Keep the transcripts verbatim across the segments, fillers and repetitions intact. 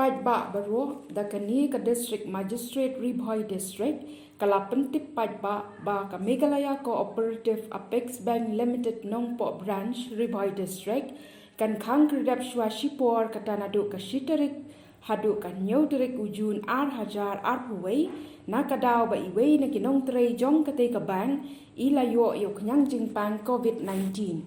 Paidbah baroh, da kane ka District Magistrate Ri Bhoi District ka la pyntip paidbah ba ka Meghalaya Cooperative Apex Bank Limited Nongpoh Branch Ri Bhoi District kan khang khyrdep shuwa shipor, kata naduh ka shi tarik haduh ka hynñiew tarik u Jun ar hajar arphew wei, na ka daw ba iwei na ki nongtrei jong katei ka bank i la ïoh ïa u khñiang jingpang COVID nineteen.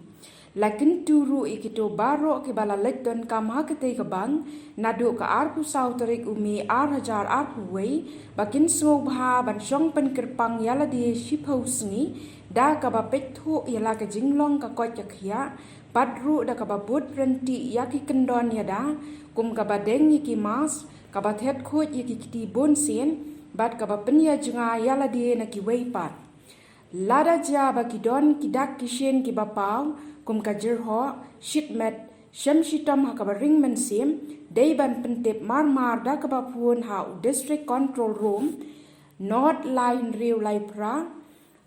La kyntu ruh ïa kito baroh kiba la leit donkam ha katei ka bank naduh ka arphew saw tarik u May ar hajar arphew wei ba kin sngewbha ban shong pynkyrpang ïa lade shiphew sngi da kaba peit thuh ïa la ka jinglong ka koit ka khiah, bad ruh da kaba bud ryntih ïa ki kyndon ïada, kum kaba deng ïa ki mask, kaba thied khuid ïa ki kti bunsien, bad kaba pynïajnga ïa lade na kiwei pat. Lada jia ba ki don ki dak ki shin kiba paw, kum ka jyrhoh, shit met, shem shitom ha kaba ring mynsiem, dei ban pyntip mar mar da kaba phone ha u District Control Room, not lai hynriew lai phra,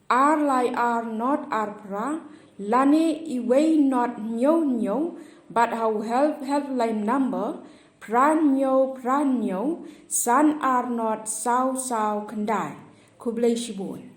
ar lai ar not ar phra, lane iwei not hynñiew hynñiew, bad ha u Health Helpline Number, phra hynñiew phra hynñiew, san ar not saw saw khyndai. Khublei shibun.